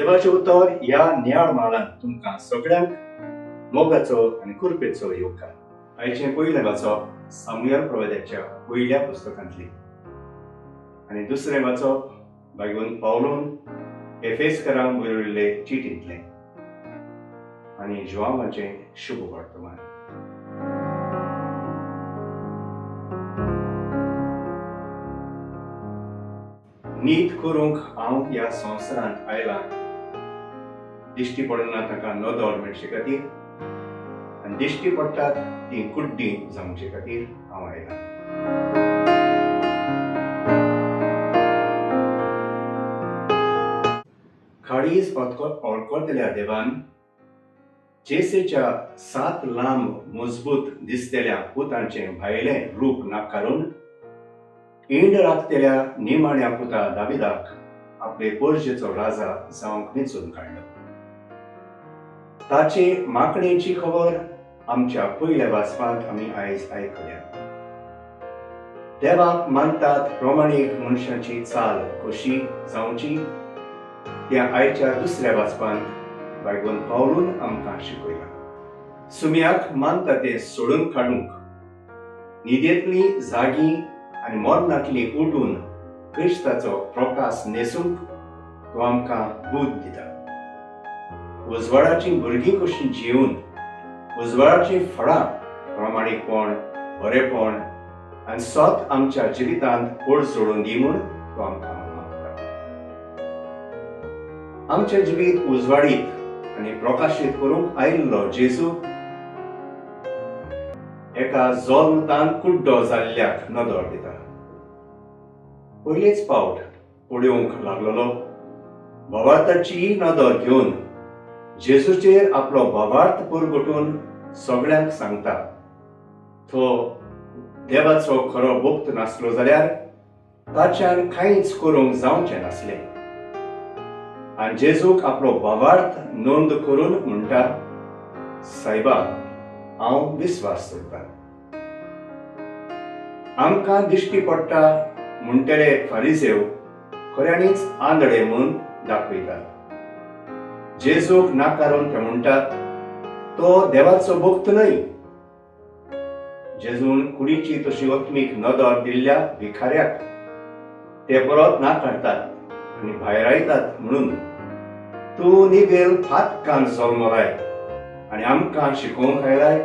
देवाचें उतर ह्या नियाळ म्हालांत तुमकां सगळ्यांक मोगाचो आनी कृपेचो येवकार. आयचें पयलें वाचप सामुएल प्रवाद्याच्या पयल्या पुस्तकांतलें आनी दुसरें वाचप भागवंत पावलून एफेसकरांक बरयल्ले चिटींतलें आनी जुआंवाचें शुभ वर्तमान. नीत करूंक हांव ह्या संवसारांत आयलां, दिश्टी पडना ताका नदर मेळचे खातीर आनी दिश्टी पडटात तीं कुड्डीं जावचे खातीर हांव आयलां. काळीज ओळखतल्या देवान जेसेच्या 7 लांब मजबूत दिसतल्या पुतांचें भायलें रूप नाकारून इंड राखतल्या निमाण्या पुता दाविदाक आपले पोरजेचो राजा जावंक वेंचून काडलो. ताचे मागणेची खबर आमच्या पयल्या वाचपांत आमी आयज आयकल्या. देवाक मानतात प्रमाणीक मनशाची चाल कशी जावची त्या आयच्या दुसऱ्या वाचपांत बायगोन पावलून आमकां शिकयला. सुम्याक मानता ते सोडून काडूंक न्हिदेंतली जागी आनी मरणांतली उठून क्रिस्ताचो प्रकाश न्हेसूंक तो आमकां बूद दिता. उजवाडाचीं भुरगीं कशीं जिवन उजवाडाचीं फळां प्रमाणीकपण, बरेपण आनी सत आमच्या जिवितांत ओड जोडून दी म्हूण तो आमकां मागता. आमचें जिवीत उजवाडीत आनी प्रकाशीत करूंक आयिल्लो जेजू एका जल्मतान कुड्डो जाल्ल्याक नदर दिता. पयलेच पावट पळोवंक लागलेलो भावार्थाची नदर घेवन जेजूचेर आपलो भावार्थ पुरगुटून सगळ्यांक सांगता, तो देवाचो खरो भक्त नासलो जाल्यार ताच्यान कांयच करूंक जावचें नासलें. आनी जेजूक आपलो भावार्थ नोंद करून म्हणटा, सायबा, हांव विस्वास दवरतां. आमकां दिश्टी पडटा म्हणटले फारिजेव खऱ्यांनीच आंधळे म्हूण दाखयतात. जेजूक नाकारून ते म्हणटात, तो देवाचो भक्त न्हय. जेजून कुडीची तशी आत्मीक नदर दिल्ल्या भिखाऱ्याक ते परत नाकारतात आनी भायरायतात म्हणून तूं निगेल फातकान जल्मलाय आनी आमकां शिकोवंक आयलाय.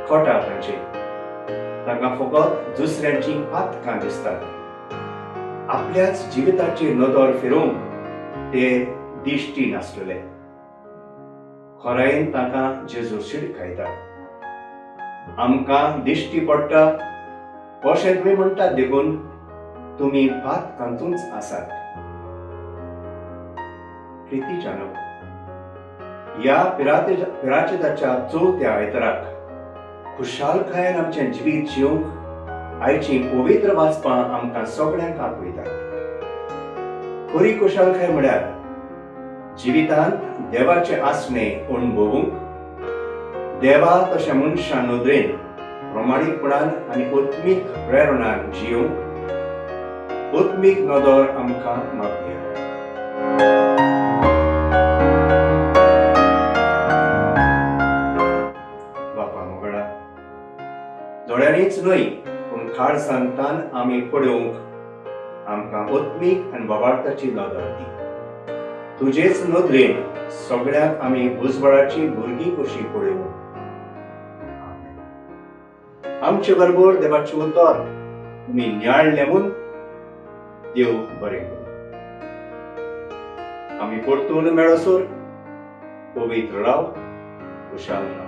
खोटा तांचे, तांकां फकत दुसऱ्यांचीं पातकां दिसतात. आपल्याच जिविताची नदर फिरोवंक ते दिश्टी नासलेले. खोरायेन तांकां जेजू शिडकायता. आमकां दिश्टी पडटा अशें तुमी म्हणटात देखून तुमी पातकांतूच आसात. प्रितीच्यानो, ह्या पिराचेदाच्या चवथ्या आयताराक खुशालकायेन आमचें जिवीत जिवंक आयचीं पवित्र वाचपां आमकां सगळ्यांक आपयतात. खरी खुशालकाय म्हळ्यार जिवितांत देवाचें आसणें अणभवूंक, देवा तशें मनशां नदरेन प्रमाणीकपणान आनी आत्मीक प्रेरणान जिवंक आत्मीक नदर आमकां मागया. बापा मोगळा, दोळ्यांनीच न्हय पूण काळजांतान आमी पळोवंक आमकां आत्मीक आनी भावार्थाची नदर दी. तुजेच नदरेन सगळ्यांक आमी उजवाडाची भुरगीं कशी पळोवंक. आमचे बरोबर देवाचें उतर तुमी नियाळलें म्हूण देव बरें करूं. आमी परतून मेळसर पवित्र राव, खुशाल राव.